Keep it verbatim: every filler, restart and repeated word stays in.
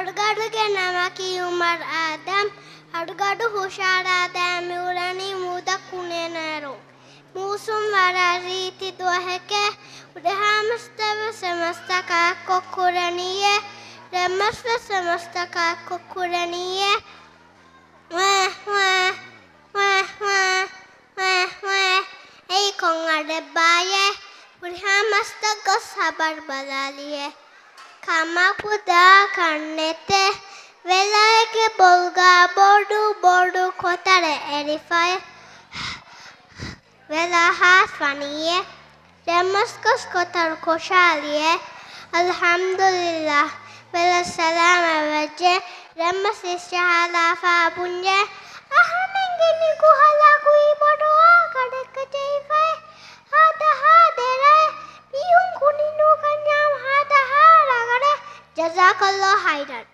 އަޅުގަޑުގެ ނަމަކީ އުމަރު އާދަމް. އަޅުގަޑު ހުށަހަޅާދޭ މިއުޅެނީ މޫދަ ކުނިނައިރު. މޫސުން ވަރަށް ރީތި ދުވަހެކޭ. ހުރިހާ މަސްތައް ވެސް އެ މަސްތަކާ އެއްކޮށް ކުރަނީއޭ. ރޭ މަސް ވެސް އެ މަސްތަކާ އެއްކޮށް ކުރަނީއޭ. ވޭ، ވޭ، ވޭ، ވޭ، ވޭ، ވޭ. އެއީ ކޮން އަޑެއްބާއޭ؟ ހުރިހާ މަސްތައް ގޮސް ހަބަރު ބަލާލިއޭ. ކަމަކު ދާ ކަންނެތޭ. ވެލާއެކޭ ބޮލުގާ ބޮޑު ބޮޑު ކޮތަރެއް އެރިފައޭ. ވެލާ ހާސް ވަނީއޭ. ރޭ މަސް ގޮސް ކޮތަރު ކޮށާލިއޭ. އަލްޙަމްދުލިއްލާހް. ވެލަށް ސަލާމަތް ވެއްޖެ. ރޭ މަސް އިސްޖަހާލާފަ ބުންޏޭ. އަހަންމެން ގިނި ގުހަލާ ކުއި ބޮޑު އާ ކަޑެއްކަ ޖެހިފައޭ. ހާދަ ހާދަ ރޭ. މީހުން ކުނި ނޫކަންޏާމު ހާދަ ހާ ރަގަޑޭ. ޖަޒާކައްލާހު ޚައިރަން.